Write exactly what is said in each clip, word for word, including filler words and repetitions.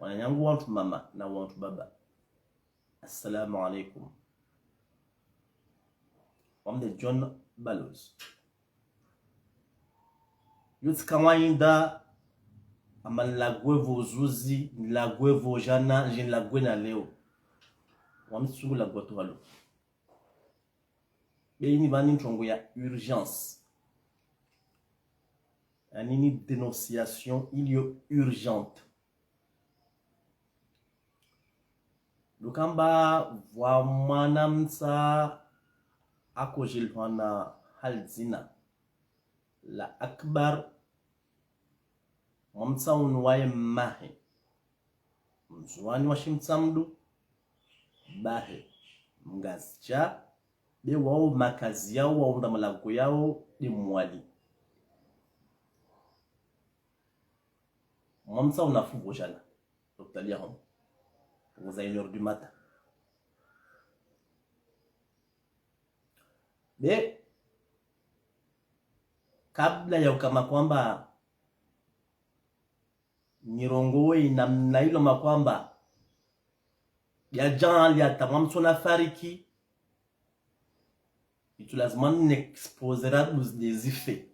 Wananyangu wantru mama na wantru baba. Assalamu alaikum. Wami nde John Balozi. Yo tsi kawaida amba nilagwe pvo zuzi, nilagwe pvo jana, nje nilagwe na leo. Wami tsi ngu lagwa tu halo. Be ini pvani ntrongo ya urgence. Yaani ni dénonciation iliyo urgente. Ndo ukamba pvwa mwana mtsa akodjilihwa na hali dzina la Akbar, mwa mtsa unu waye mmahe Mndzuwani wa Shimtsamdu, bahe Mngazidja, be wao makazi yao, wao nda malago yao nde Mwali. Mwa mtsa unu afu pvo jana, lopitali ya Homo, pvo za une heure du matin. Be, kabla ya ukamba kwamba nirongowe inamna ilo amba kwamba yadja hali hata mwa mtsu unu afariki, itsu lazima ni exposer à douze des effets.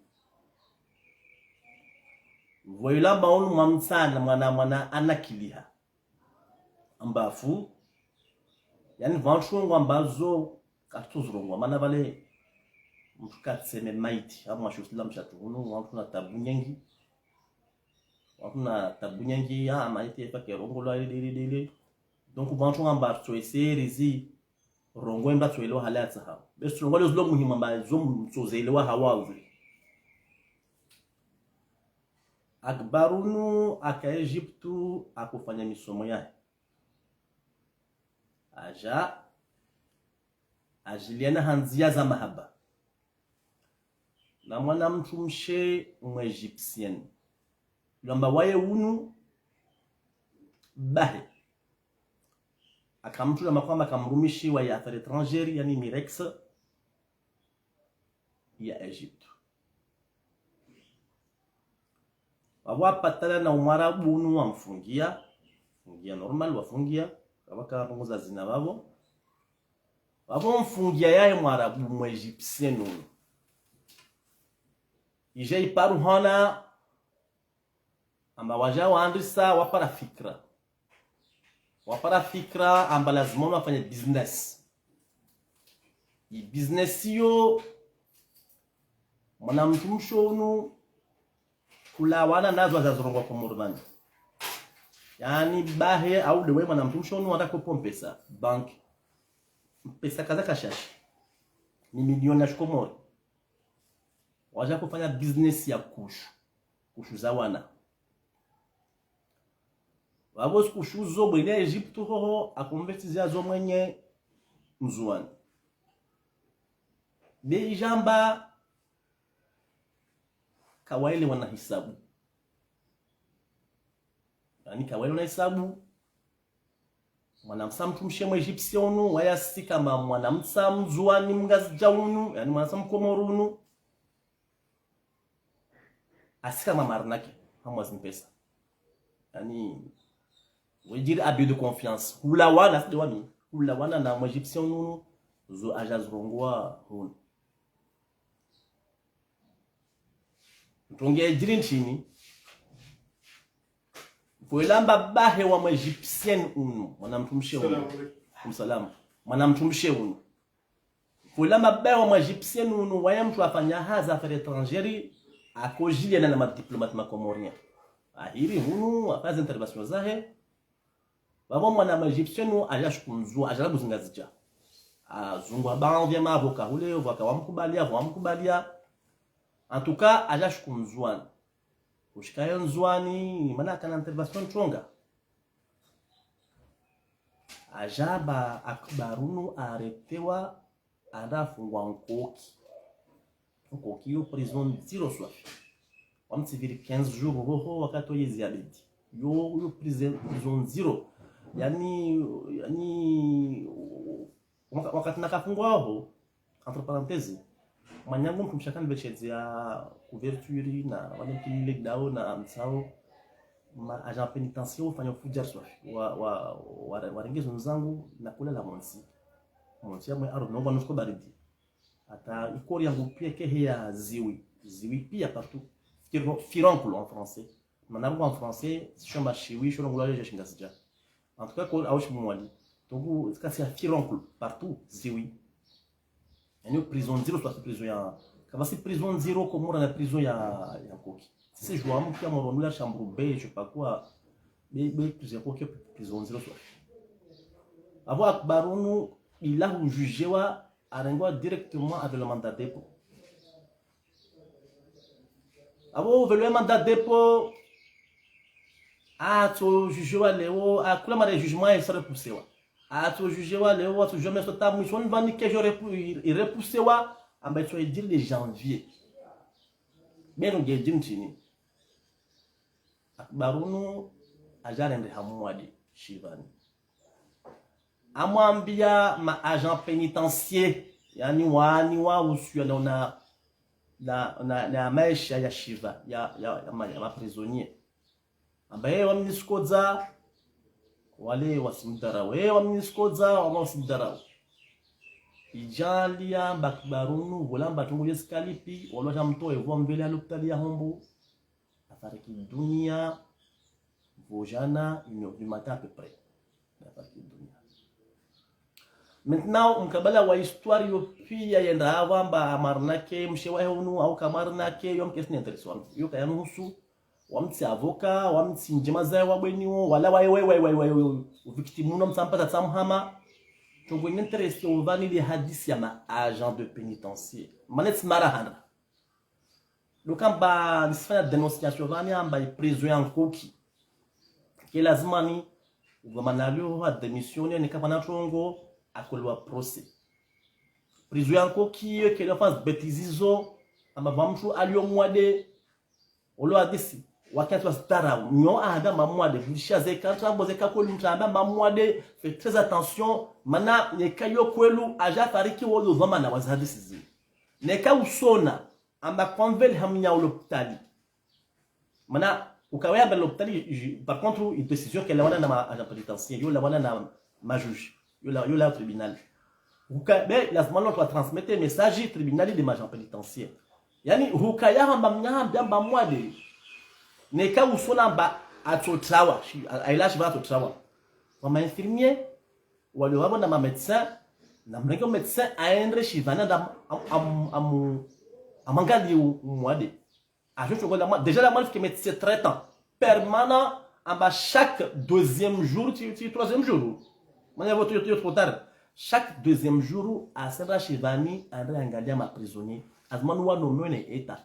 Pvo ilo amba unu mwa mtsa unu mwana, mwana anakiliha. Amba afu, yaani pvantru ngwambazo, katsu zirongowa, mana pvale mtru katseme maiti, hama shusila mshatru hunu, wantru na tabu nyengi. Wantru na tabu nyengi, ya maiti efa kerongolwa ile, ile, ile. Donc, pvantru ngwamba tso eseri zi, rongowe mba tso elewa hali ya tsahawo. Be tsi rongowe zilo muhimu amba zo mtso zelewa hawawu. Akbar unu aka Egypte akofanya misomo yahe. Adja, adjiliana ha ndziya za mahaba na mwana mtru mshe mwegyptienne. Ilo amba waye unu bahe. Akamtru ilo amba kwamba akamrumishi wa ya affaires étrangères, yaani Mirex ya Egypte. Pvapvo apatana na umwarabu unu wamfungia, fungia normal, wafungia, kapvaka ndrongo za zina pvapvo. Pvapvo mfungia yaye mwarabu mwegyptien unu. Idja iparuhana, amba wadja wandrisa, wapara fikira. Wapara fikira amba lazima unu afanye business. I business iyo, mwana mtru mshe unu, kulawana nazo adja zirongowa Komori pvanu. Yaani bahe au nde we mwana mtru mshe unu, wandra kopo mpesa banki. Mpesa kadha kashashi. Ni milioni ya shikomori. Wadja kofanya business ya kushu. Kushu za wana. Pvapvo zi kushu zo bwene Egypte hoho, akomvetiza zo mwenye Ndzuwani. Be idja amba kawaelewana hisabu. Yaani kawaelewana hisabu. Mwana msa mtru mshe mwegyptien unu, waye asika amba mwana msa Mndzuwani Mngazidja unu, yaani mwana msa Mkomori unu, asika amba marnaque, hamwa zimpesa. Yaani, wedjiri abus de confiance. Hulawana, tsi nde wami. Hulawana na mwegyptien unu, zo adja zirongowa hunu. Ntrongo yedjiri ntrini? Pvo ilo amba bahe wa mwegyptienne unu, mwana mtru mshe unu. Salam alaikum. Salam. Mwana mtru mshe unu. Pvo ilo amba bahe wa mwegyptienne unu, waye mtru afanya hazi affaires étrangères, akodjiliana na madiplomate makomorien. Ahiri hunu, afanya intervention zahe. Pvapvo mwana mwegyptien unu adja shuku Ndzuwani, adja labuzi Ngazidja. Azunguha baadhwi ya maavoka hule, pvwaka wamkubalia, pvwa wamkubalia. En tout cas, adja shuku Ndzuwani. Ushika yo Ndzuwani, mana akana intervention ntronga. Adja amba Akbar unu aretewa, anda afungwa Nkoki. Nkoki yo prison ndziro swafi. Wamtsiviri quinze jours hoho wakati wa Yezi Abedi. Yo, yo prison, prison ndziro. Yaani, yaani, waka-, wakati nakafungwa hoho, entre parenthèses, mwananyangu mtru mshe akaniveshedzea couverture na wale mkilile dao na mtsao. ma agent pénitentiaire wafanya fudjar swafi. Wa, wa, wa, warenge zo ndzangu na kulala montsi. Montsi ya mwe aro no vanu siko baridi. Hata ikori yangu pia kehe ya ziwi. Ziwi pia partout. Fir-, furoncle en français. Mana ngo en français, si shamba shiwi, shona ngula leje shingazidja. En tout cas, ko aushi mwali. Donc, kasi ya furoncle, partout, ziwi. Yani prison ndziro, soit prison ya, kavasi prison ndziro, Komori na prison ya, ya Nkoki. Si c'est jour, amu kia moro nula chambre B, je sais pas quoi. Be, be, prison ya Nkoki, prison ndziro, soit. Avo Akbarunu, il a jugé wa, arengwa directement avec le mandat de dépôt. Avo, avec le mandat de dépôt, atso jugewa leo, akula mare jugement ya sare pusewa. Atso jugewa leo, atso jugewa meso tamu, son vani kejo repu-, i, i repusewa, amba itso edire de janvier. Beno ngedire ntrini. Akbarunu, ajarende hamwade, Shivani. Amwambia ma agent pénitentiaire, yani wani wa usiana na, na, na, na maesha ya Shiva, ya, ya, ya ma, ya ma prisonnier. Amba ye wamnisikodza, wale wasimdharau. Ye wamnisikodza, wama wasimdharau. Idjalia amba Akbarunu, vola amba tungu yesi kalipi, walo jamtoe vo mvele ya lopitali ya Hombo. Afariki dunia, vo jana, une heure du matin à peu près. Afariki dunia. Maintenant, mkabala wa histoire yo pia yenda avo amba amarnake, mshe wahe unu, au kamarnake, yo mkesi ni intéressé wami. Yo kayanu husu, wamtsi avocat, wamtsi ndjema zaye wabweniwo, wala waye, waye, waye, waye, waye, waye, victime uno mtsampata tsamhama. Chongo ni intéressé uvani le hadisi ya ma agent de pénitencier. Manetsi mara handa. Donc amba nisifanya dénonciation vani amba i prison ya Nkoki. Ke lazima ni, uvamana lio ha démissionner, ni kapana trongo, akolwa procès. Prison ya Nkoki, yo ke la faz bêtise zo, amba va mtu alio mwade, olo hadisi, wakati wa stara, nyo ahanda mamwade, budisha zeka, trambo zeka kwelu mtu ahanda mamwade, faites très attention, mana, neka yo kwelu, aja fariki wo yo vamana wa hadisi zi. Neka usona, amba kwa mvele hamnya lopitali. Mana, ukawe amba lopitali, ju-, par contre, une décision ke lawana na ma agent pénitentiaire, yo lawana na ma juge, yo la, yo la tribunal. Uka, be, lazima lo twa transmettre message tribunal de ma agent pénitentiaire. Yani, ukaya hamba mnyahamba amba mwade. Neka usona amba atsotrawa, shi, a, a, ila shiva atsotrawa. Wa ma infirmier, wale wavo na ma médecin, na mrenge médecin aendre shivana nda am, am, am, am, amangali u, mwade. Ajo chogo la mwa, déjà la mwa fike médecin traitant permanent amba chaque deuxième jour, ti, ti troisième jour. Manya vo tu, tu, tu, trop tard. Chaque deuxième jour, asendra shivani, andre angalia ma prisonnier. Azmanu wa nomene eta.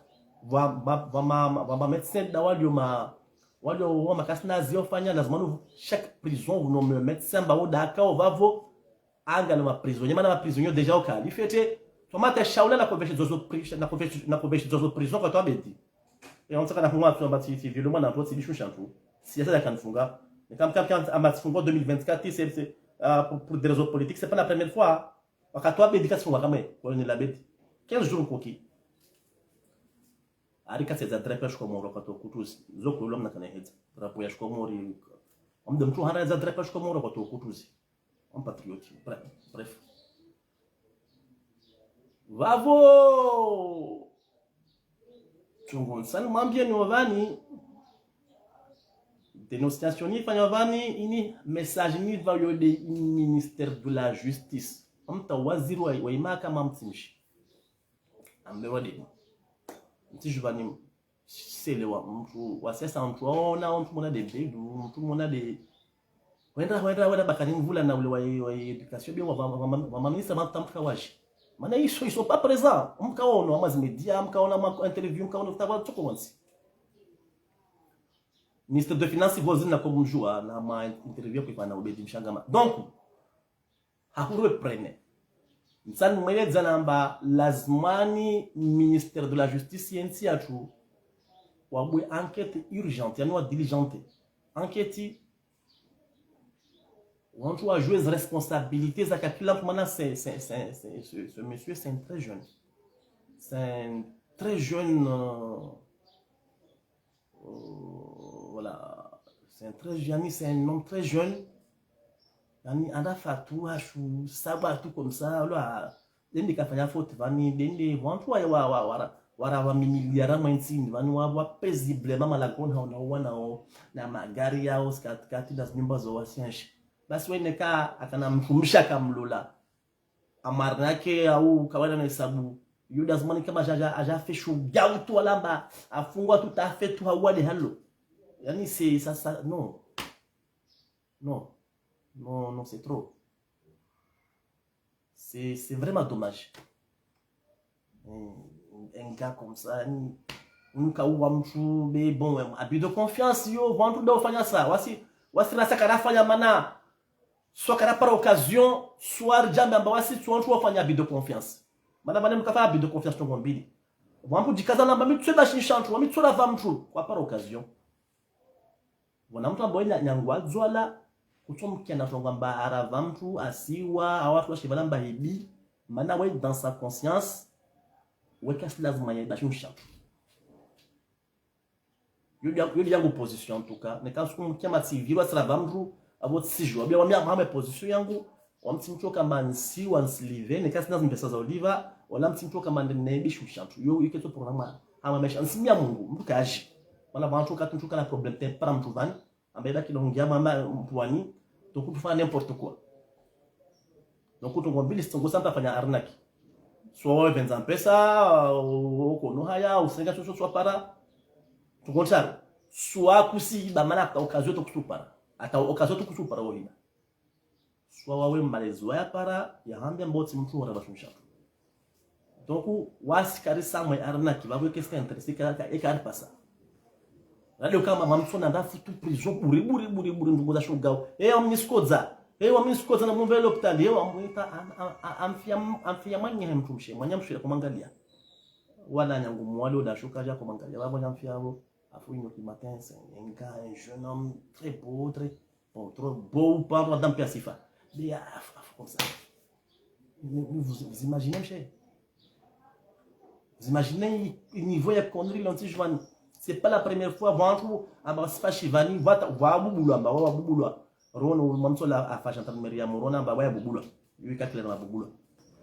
Va, va, va ma, va ma médecin da walio ma, walio wa makasina zio fanya, lazima nu chaque prison, vous nommez médecin, ba wo daka, o vavo, anga na ma prisonnier, mana ma prisonnier déjà o kali fete. Toma te shaula na convention zozo pri-, na convention, na convention zozo prison kwa twa bedi. E on saka na mwa tu amba ti, ti, vile mwana tu, ti bishu shantu. Si yasa ya kanifunga. Mais comme, comme, comme, amba tifunga deux mille vingt-quatre, c'est, c'est, euh, pour, pour des raisons politiques, c'est pas la première fois. Wakati wa bedi kasifunga kamwe, colonel Abedi. Quinze jours Nkoki. Ari kasi za drapeau ya Shikomori wakati wa kutuzi. Zo kulom na kana hedza. Drapeau ya Shikomori. Amde mtu hana za drapeau ya Shikomori wakati wa kutuzi. Un patriote. Bref, bref. Vavo! Tsungu nsani mwambie ni ovani. Dénonciation ni fanya ovani, ini message ni vayo de ini ministère de la justice. Amta waziri wa, wa imaka mamtsimshi. Ambe wade. Mtsi juvani selewa, mtu wa siasa, mtu waona, mtu mwana de bedu, mtu mwana de. Wenda, wenda, wenda bakani mvula na ule wa, wa éducation, bien wa, wa, wa, wa, wa ministre, ma tamka waji. Mana ils sont, ils sont pas présents. Mkaona, wa mazi média, mkaona ma interview, mkaona kutaba, toko wansi. Ministre de Finances, voisin na kumjua, na ma interview kwa na Obedi Mshangama. Donc, ha hureprene. Nsani mweleza namba lazimani ministère de la justice yentsi yatru wabue enquête urgente, yani wa diligente. Enquête, wantu wa jouer responsabilité za kakila mtu mana c'est, c'est, c'est, c'est, ce, ce monsieur, c'est un très jeune. C'est un très jeune, euh, euh, voilà, C'est un très, yani, c'est un homme très jeune. Yani, anda fatu, hashu, saba tu comme ça, là, dende kafanya faute, vani, dende, wantru wa, wa, wa, wa, wara wa mimiliara mwa ntsini, vani wa, wa paisiblement malagoni hao na wana hao, na magari yao, skati, kati, na nyumba zo wasienshi. Basi wene ka, akana mtrumisha kamlola. Amar nake au kawaida na hesabu. Yo lazima ni kama aja, aja, aja fait shugau tu alamba, afungwa tu ta fait tu hawade halo. Yani c'est ça, ça, non. Non. Non, non, c'est trop. C'est, c'est vraiment dommage. Un, un gars comme ça, ni, nka uwa mtru, mais bon, abus de confiance, yo, wantru ndo ufanya sa. Wasi, wasi rasa karafanya mana. Soit karapara occasion, soit ridjambe amba wasi, soit wantru wafanya abus de confiance. Mana vane mkafanya abus de confiance trongo mbili. Wambu djikaza namba mi tsu eba shinshantru, wa mi tsu rava mtru, kwapara occasion. Vona mtru amba wena nyangu adzwala, kutso mkena trongo amba arava mtru, asiwa, awa tu ashivala amba hibi, mana we dans sa conscience, we kasi lazima ya eba shinshantru. Yo dia, yo dia yangu position en tout cas. Neka suku mkia ma T V, wa sira va mdru, avo tsijua. Bia wami ama position yangu, wami tsimtsoka mansi, wa nsilive, neka sina zimpesa za oliva, wala mtsimtsoka mande nebi shushantu. Yo, yo ketso programme, ama mesha, nsimia Mungu, mdru kaji. Wala wantru kati mtsoka na problème te para mdru vani, amba ida kilo ngia mama mpwani, donc tufanya n'importe quoi. Donc, trongo mbili, trongo sa mtru afanya arnaque. Soit wawe vendza mpesa, o, o kono haya, usenga shosho, soit para. Trongo ntsaro. Soit kusiba mana ata occasion to kusupara. Ata occasion to kusupara wohina. Soit wawe malezi waya para, ya hambia mbo tsi mtru wara bashunsha. Donc, wasi kari samwe arnaque, vavo kesi ka intéressé ka, ka, eka ari pasa. Rade ukamba mamsona ndafu tu prison buri, buri, buri, buri, ndrungu za shugao. Eh, wamnisikodza. Eh, wamnisikodza na mumbe l'hôpital. Eh, wamwita, am, am, am, amfia, amfia manya mtru mshe, manya mshe kwa mangalia. Wana nyangu mwali oda shuka ja kwa mangalia. Vavo nyamfia vo. Afu ino ki matin, c'est un gars, un jeune homme, très beau, très, bon, trop beau, pas droit d'empêcher sifa. Mais, ah, afu, afu, comme ça. Vous, vous, vous imaginez, mshe? Vous imaginez le niveau ya connerie l'anti Joanne? C'est pas la première fois, vantru, amba sifa shivani, vata, vabubulwa, amba vabubulwa. Rono, mamso la, afa gendarmerie ya Moroni, amba vabubulwa. Yo ikatile na vabubulwa.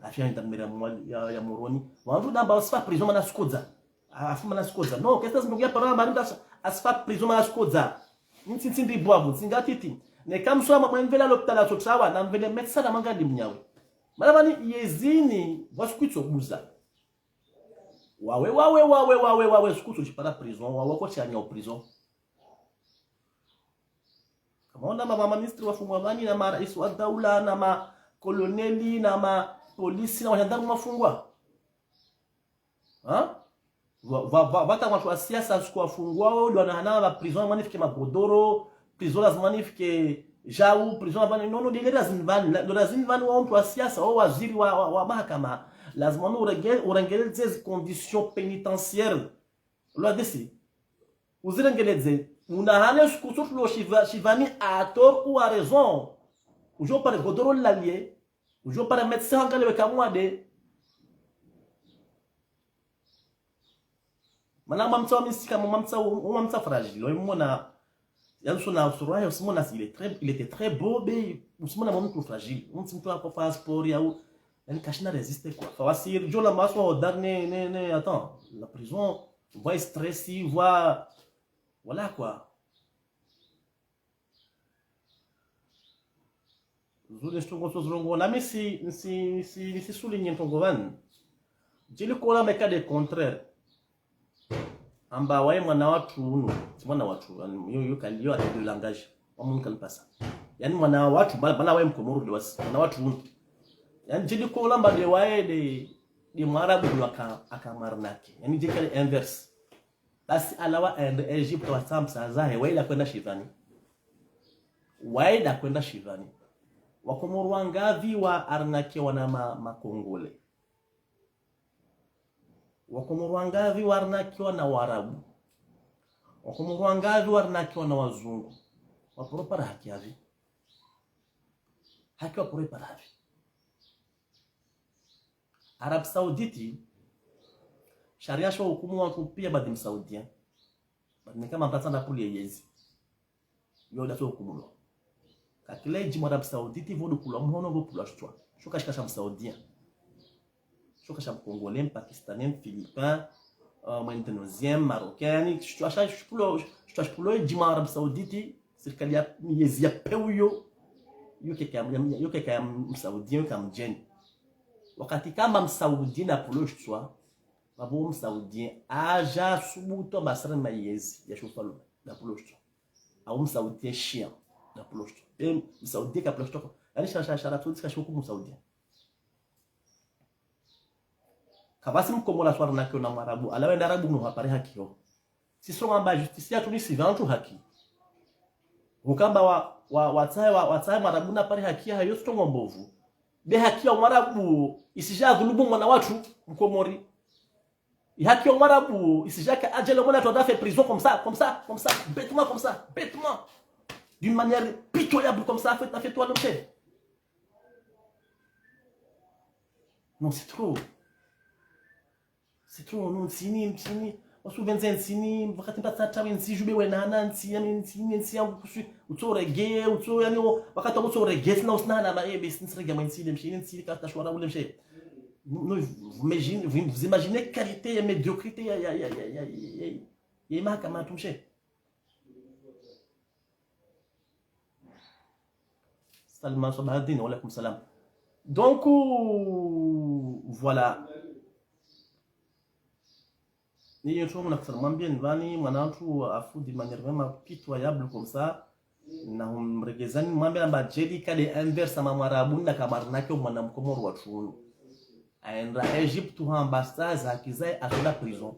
Afi gendarmerie ya Mwa-, ya, ya Moroni. Vantru, amba sifa prison mana sikodza. Afu mana sikodza. Non, qu'est-ce que c'est que ya parole, mari ndasa, asifa prison mana sikodza. Ntsi, ntsi ndi bwavu, ntsi ngatiti. Ne kamswa ma mwenvela l'hôpital a tsotrawa, na mvele médecin na mangadi mnyawe. Mana vani yezini, vwa sikwitso buza. Wawe, wawe, wawe, wawe, wawe, sikwitso shipara prison, wawe ko shanya o prison. Kama ona ma, ma ministre wafungwa vani, na ma rais wa daula, na ma koloneli, na ma polisi, na wa gendarme wafungwa. Ha? Va, va, va, vata wantru wa siasa siku wafungwao, ndo wana hana va prison, manifike magodoro, prison lazima nifike jau, prison vani, non, non, dele lazima vani, la, ndo lazima vani wa wantru wa siasa, o waziri wa, wa, wa mahakama, lazima no urenge-, urengeledze zi conditions pénitentiaires. Lwa desi, uzirengeledze, una hane siku sotru lo shiva, shivani à tort ou à raison. Ujo pare godoro lalie, ujo pare médecin hangale weka mwade. Mana mamtsa wa misika, mamtsa, mamtsa fragile. Wa mwana, ya usona usura ya usimona, il est très, il était très beau, mais usimona mamtsa fragile. Mtsi mtru ako fa sport ya u, yani kashina résister quoi. Fa wasir, jo la maso, dar ne, ne, ne, attends. La prison, voit stress, voit, voilà quoi. Zule ntrongo so zilongo, na mi si, si, si, si souligner ntrongo vani. Djeli kola meka de contraire. Amba waye mwana watru unu, si mwana watru, yani, yo, yo kali, yo ate de langage. Wa munu kali pasa. Yani mwana watru, ba-, bala waye mkomoro de wasi, mwana watru unu. Yani djeli kola mba de waye de, de mwarabu ndo aka, aka marnake. Yani djeli kali inverse. Basi alawa ende Egypte wa samsa zahe, waye da kwenda shivani. Waye da kwenda shivani. Wakomoro wangavi wa arnakewa na ma, makongole. Wakomoro wangavi wa arnakewa na warabu. Wakomoro wangavi wa arnakewa na wazungu. Waporo para haki avi. Haki waporo para avi. Arabie Saoudite, sharia sho hukumu wantru pia badi msaudien. Badi ni kama mtatsa na puli yezi. Yo ndatso hukumulwa. Kakile djimwa Arabie Saoudite, vo dukulwa mhono, vo pulwa shitswa. Sho kashika sha Msaoudien. Sho kasha Mcongolais, Mpakistanais, Mphilippin, euh, Mwendonézien, Marocain, yani, shitswa sha, shipulwa, shitswa shipulwa djimwa Arabie Saoudite, sirikali ya, yezi ya pewu yo, yo keka ya, yo keka ya Msaoudien, yo ka mdjeni. Wakati kamba Msaoudien ndapulwa shitswa, pvapvo Msaoudien, hadja subutu amba sirema yezi, ya sho ufalume, ndapulwa shitswa. Au Msaoudien shia, ndapulwa shitswa. E, Msaoudien kapulwa shitswa. Yani, sha, sha, sha, Arabie Saoudite kashi hukumu Msaoudien. Kapvatsi Mkomori aswara na kiona Mwarabu, ala wenda Arabu no hapare haki ho. Sisi ngamba justice yatru ni siva ntru haki. Ukamba wa, wa, watsahe, wa, watsahe Mwarabu napare haki yahayo tsi ndrongo mbovu. Be haki ya Mwarabu, isidja dhulumu mwana watru, Mkomori. Ye haki ya Mwarabu, isidja ka adjele mwana watru adafe prison comme ça, comme ça, comme ça, bêtement comme ça, bêtement. D'une manière pitoyable comme ça, afet, afet wa lomshe. Non, c'est trop. C'est trop, non, ntsini, ntsini. Wasuvendze ntsini, wakati mbatsa tawe ntsi, djube wenana ntsi, yani ntsini, ntsi yangu kusu, utso reggae, utso, yani, o, wakati utso reggae, tsina usina na ma, eh, basi ntsi reggae mwe ntsi, lemshe, ntsi, kata shwara, ulemshe. Non, vous imaginez, vous, vous imaginez qualité ya médiocrité ya, ya, ya, ya, ya, ya, ya, ya, mahakama, tumshe. Salma Sabahadine, wa alaykum salam. Donc, euh, voilà. Ni yo tu mna kusema mwambie ni vani, mwana mtru afu de manière vraiment pitoyable comme ça. Na humregezani mwambie amba djeli kade inverse ama Mwarabu nda kamarnake mwana Mkomori wa tunu. Aenda Egypte hamba staza kizae asonda prison.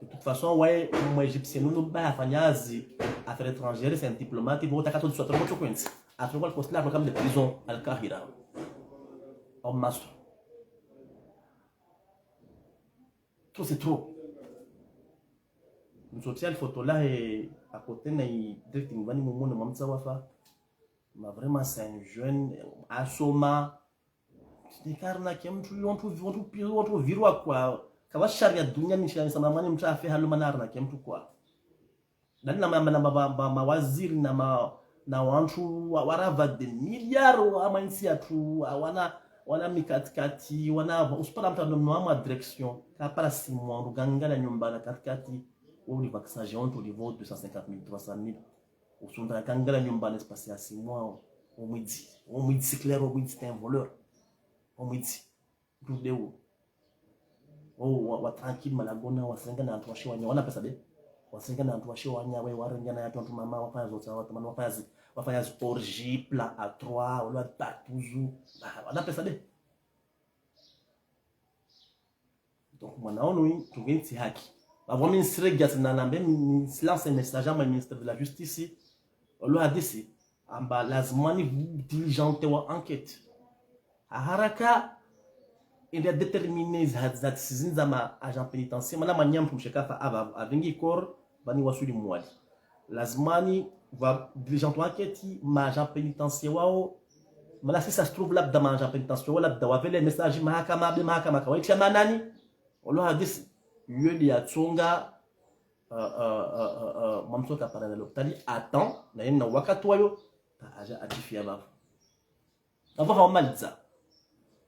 De toute façon, waye, mwa Égyptien, nunu ba hafanya hazi affaires étrangères, c'est un diplomate, bon, t'as qu'à tout de suite, tu comprends. Après, le consulat, comme de prison, Al-Kahira. Au Masr. Trop, c'est trop. Nous sortir la photo là et à côté, na i direct, nous venons, mon nom, ça va faire. Mais vraiment, c'est un jeune, asoma, tsi karnake mtru, wantru, wantru, wantru virwa kwa. Kapvatsi sharia duniani shia nisa mna mwani mtru afe halo mana arnake mtru kwa. Dali na ma, na ma, ma, ma, mawaziri na ma, na wantru wa, warava des milliards wa ama ntsi yatru, wa, wana, wana mikatikati, wana, usipara mtru no, no ama direction, kapara six mois, ugangala nyumba na katikati, wo uli vakisaje wantru uli vo deux cent cinquante mille, trois cent mille. Usunda kangala nyumba na espace ya six mois, o, o mwidzi. O mwidzi, c'est clair, o mwidzi, c'est un voleur. O mwidzi. Mtru de wo. O, wa, wa tranquille, malagona, wasenga na wantru washe wanya. Wana pesa de. Wasenga na wantru washe wanya, we, warengana ya tontu mama, wafanya zotsa, watu mama, wafanya zi, wafanya zi orgie, plan à trois, wala batuzu. Ah, wana pesa de. Donc, mwana wonu, tungeni tsi haki. Pvapvo mi ntsirege tsi na nambe, mi, mi ntsilanse message ama ministre de la Justice. Olo hadisi, amba lazima ni diligente wa enquête. Ha haraka, ende déterminer za, za, zindza ma agent pénitentiaire, mana manya mtru mshe kafa ava, avingi corps, vani wasuli Mwali. Lazima ni va diligente enquête, ma agent pénitentiaire wao. Mana si ça se trouve labda ma agent pénitentiaire wao labda wavele message mahakama, be mahakama kawaitria manani. Olo hadisi, yedi ya tsonga, euh, euh, euh, euh, euh, mamso kapara na lopitali, attend, na yena wakati wayo, ta aja atifia vavo. Avo haumaliza.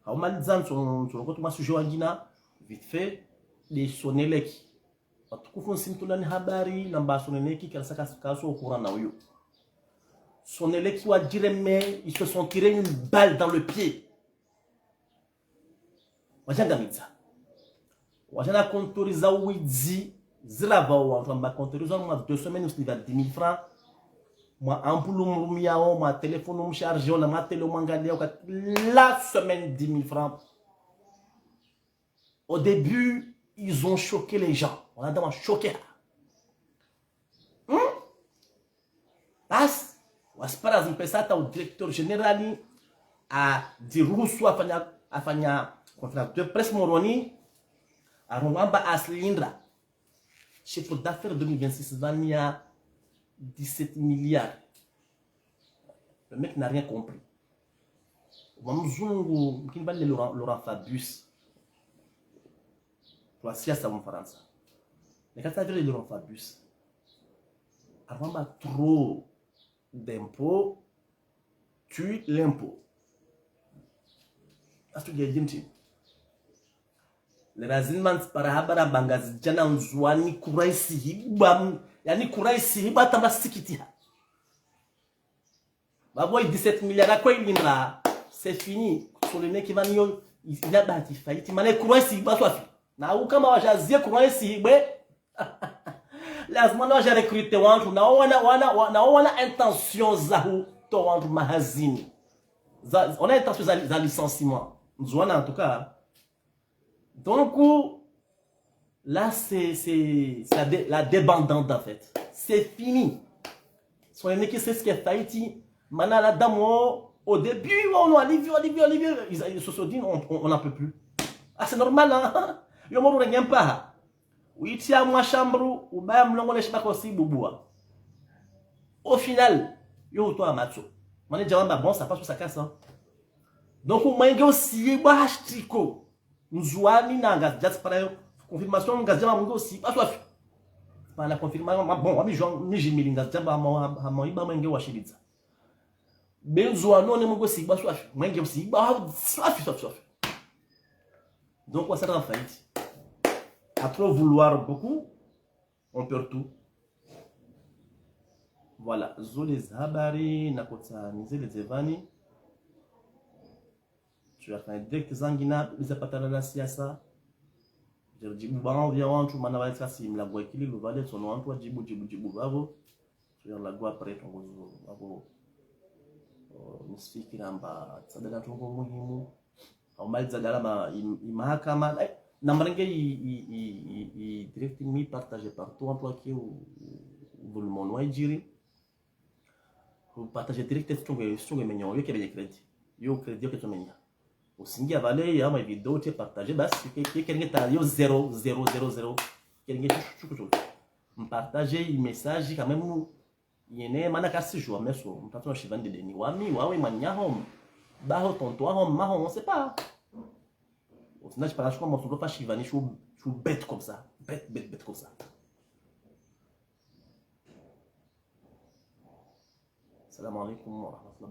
Haumaliza, ntso, ntso, nkotu ma sujet wangina, vite fait, de Sonelec. Watukufu nsi mtulani habari, namba Sonelec, kalasa kas-, kaso au courant na uyo. Sonelec wa dire, mais ils se sont tiré une balle dans le pied. Wajangamidza. Wajana kontori za widzi, zirava wantru amba kontori za mwa deux semaines, usiliva dix mille francs. Mwa ampulu mrumiao, mwa téléphone mchargeo, na mwa télé mwangaliao, ka la semaine dix mille francs. Au début, ils ont choqué les gens. Wanadamu wa choqué. Hmm? Basi, wasipara zimpesa hata u directeur général adiruhusu afanya, afanya conférence de presse Moroni, arongoa amba asilindra. Chiffre d'affaires deux mille vingt-six vania dix-sept milliards. Le mec n'a rien compris. Wa mzungu, mkini bali Laurent, Laurent Fabius. Kwa siasa wa Mfaransa. Neka tavire Laurent Fabius. Hamba trop d'impôts tue l'impôt. Astu gejinti. Le razin man para habara ba Ngazidja na Ndzuani kuraisi hibwa. Yani kuraisi hibwa tamba sikitiha. Babo i dix-sept milliards akwe ilinda. C'est fini. Solene ki vaniyo ina bahati faillite. Mana kuraisi hibwa swafi. Na ukama wajazie kuraisi hibwe. Lazima na waja recruter wantru, na wana, wana, wa- na wana intention za hutoa wantru mahazini. Za, wana intention za, za licenciement. Ndzuani en tout cas. Donc, là, c'est, c'est, c'est la, dé- la débandade en fait. C'est fini. Solene ki c'est ce qui est faillite. Mana la dame, au, au début, on a Olivier, Olivier, Olivier. Ils, ils se sont dit, on, on, on n'en peut plus. Ah, c'est normal, hein? Yo moro rengempa. Uitia mwa shambru, ubaya mlongo le shibako si bubua. Au final, yo utoa matso. Mane djawamba, bon, ça passe ou ça casse, hein. Donc, umwenge usi hibwa hashtiko. Ndzuani na Ngazidja tsipara yo. Confirmation Ngazidja ma mwenge usi hibwa swafi. Pana confirmation, ma bon, wami jwa, mi jimili Ngazidja ba ma, ma, ma iba mwenge washilidza. Be Ndzuani one mwenge usi hibwa swafi. Mwenge usi hibwa swafi, swafi, swafi. Donc, on sera en faillite. À trop vouloir beaucoup, on perd tout. Voilà, zo le za habari, na kotsa nizele zevani. Tu as fait direct zangina, biza patala la siasa. Jaribu ba envia wantru, mana vale tsasi mlagwa ikili, luvale, sono wantru wa jibu, jibu, jibu, vavo. Suyar lagwa après, tongo zo, vavo. Oh, nisifikira amba, tsadala tongo muhimu. Au mali tsadala ma, i, i mahakama. Ai, na mrenge i, i, i, i, i direct mi partager partout, wantru wake u, u, u volume wa ijiri. Partager direct, situnge, situnge menyo, yo ke benye crédit. Yo crédit, yo ke to menya. Usingia vale, ya ma vidéo, te partager, basi, ke, ke, kerenge ta, yo zéro, zéro, zéro, zéro. Kerenge, tchuku, tchuku, tchuku. Mpartager, i message, quand même, yene, mana kasi jour, meso, mtatu na shivani dedeni. Wami, wawe, manyahom. Baho, tonto, ahom, mahom, on sait pas. Au final, je parle comme on se fait shivani, je suis, je suis bête comme ça. Bête, bête, bête comme ça. السلام عليكم ورحمة الله.